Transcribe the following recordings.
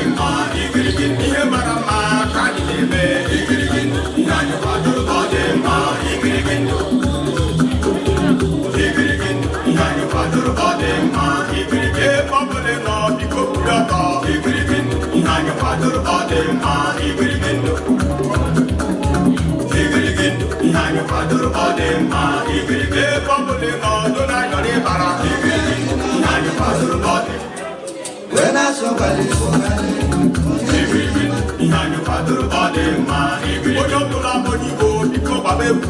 Ihe mara mma ka anyị na-eme. Ihe anyị kwadoro ọ dị mma. Ihe anyị kwadoro ọ dị mma. Ebe ọ bụla ị nọ, biko kwụrụ ọtọ. Ihe anyị kwadoro ọ dị mma. Ihe anyị kwadoro ọ dị mma. Ebe ọ bụla ị nọ, dona yọrọ ịbara. Ihe anyị kwadoro ọ dị. Wee na-asọgbalị sọgbalị. Ihe anyị kwadoro ọ dị mma. Onye ọbụla bụ onye Igbo, biko gbaba egwu.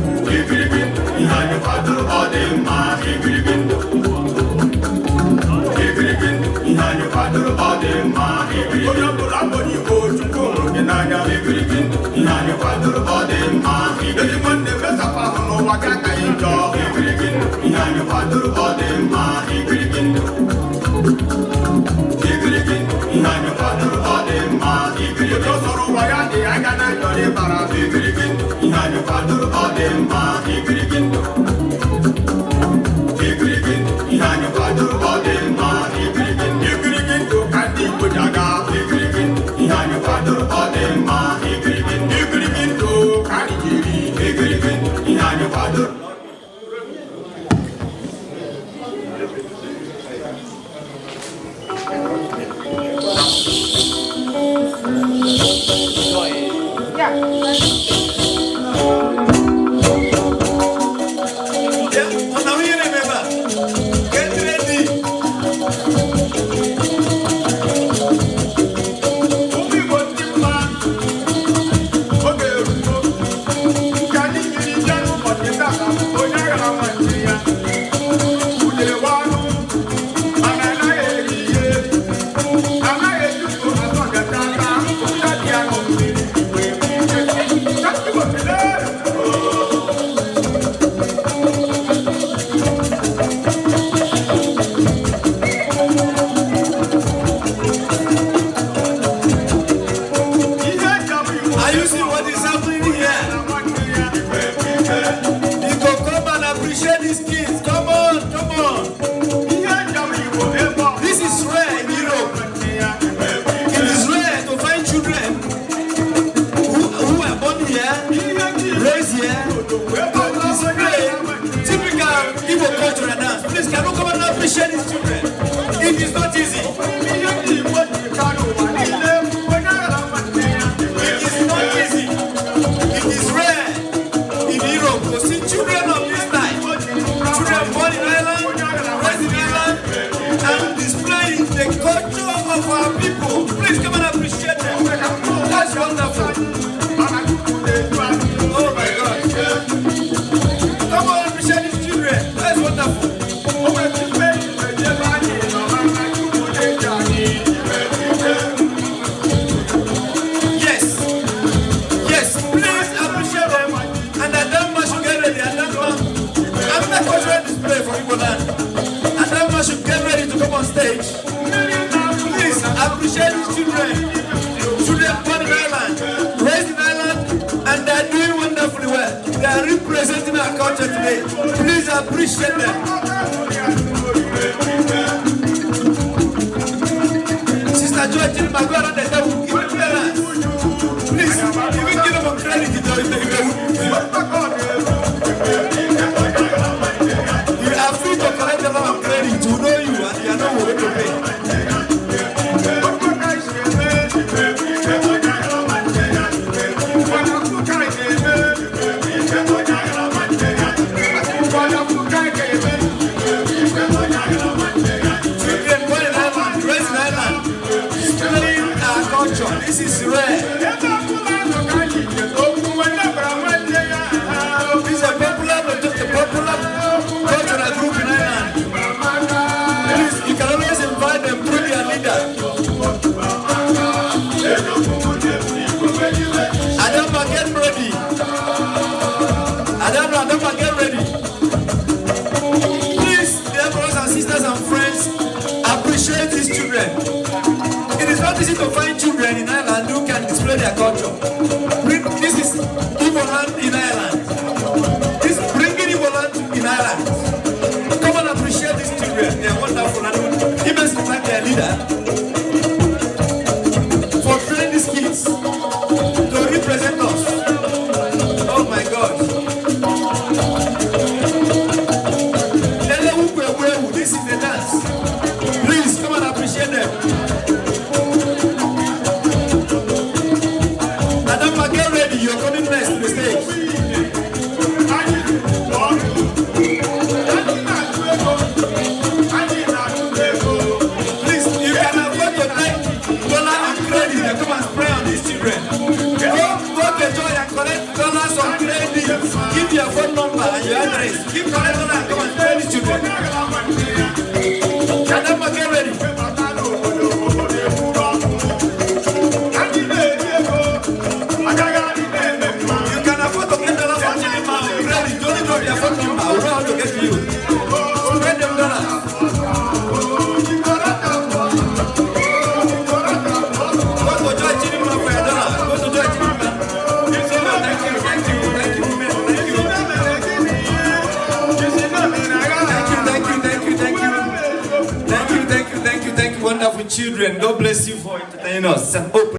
Ihe anyị kwadoro ọ dị mma. Ihe anyị kwadoro ọ dị mma. Onye ọbụla bụ onye Igbo, Chukwu hụrụ gị n'anya. Ihe anyị kwadoro ọ dị mma. Ezi nwanne, mesapụ ahụ n'ụwa gị akaghị njọ. Ihe anyị kwadoro ọ dị mma. Ihe anyị kwadoro ọ dị mma. Onye sọrọ ụwa ya dị aga na njọ ịbara. Ihe anyị kwadoro ọ dị mma. Ihe anyị kwadoro ọ dị mma. Igirigi ndụ ka ndị Igbo ji aga. Ihe anyị kwadoro ọ dị mma. Igirigi ndụ ka anyị ji eri. Ihe anyị kwadoro. Ọ na ihe na-eme ebe a? Get ready. Ụmụ Igbo ndị mma, oge erugo nke anyị jiri bịa n'ụbọchị tata. Onye aghara nwanne ya udere anụ, mana anaghị eri ihe eri, anaghị etufu atọ gata ata ụcha dị ya ṅụ mmiri. Wee ike ka Igbo kelee. Ihe eji abụ Igbo. Are you seeing what is happening here? Na nwanne ya. You go come and appreciate these kids. Come on, come on. Ihe eji abụ Igbo ebe ọ This is rare in Europe. nwanne ya. It is rare to find children who were born here, raised here, to display typical Igbo culture and dance. Please, can you come and appreciate these children? It is not easy. Ihe ndị Igbo ji karịa ụwa niile, onye aghara nwanne ya. It is not easy. It is rare in Europe to see children of this type. Children born in Ireland, raised in Ireland, and displaying the culture of our people. Please come and appreciate them. That's wonderful. Mana Chukwu na-edu anyị. Oh my God. Come on, appreciate these children. That's wonderful. O nwere ife ejebe anyị nọ, mana Chukwu na-eji anyị. Yes. Yes, please appreciate them. And Adama should get ready. Adama, after cultural display for Igbo land, Adama should get ready to come on stage. Please appreciate these children. Children born in Ireland, raised in Ireland, and they are doing wonderfully well. They are representing our culture today. Please appreciate them. Sister Joy Chidinma, go around the table. Give them clearance. Please, even give them a credit if they would. You are free to collect a lot of credit to know you and you are not willing to pay. Children born in Ireland, raised in Ireland, displaying our Go to Joy and collect dollars on credit. Give your phone number and your address. Give collect dollar and come and train the children. Adamma, get ready. Webata n'obodo, obodo ekwuru ọkụ. Anyị na-eri ego, agagharị na-eme mma. You can afford to get dollars from Chidinma on credit. Only drop your phone number. I will know how to get to you. Spread them dollars. Go to Joy Chidinma for your dollar. Go to Joy Chidinma. Thank you, thank you, thank you, women. Thank you. Thank you, thank you, thank you, thank you. Thank you, thank you, thank you, thank you, wonderful children. God bless you for entertaining us. It's an open.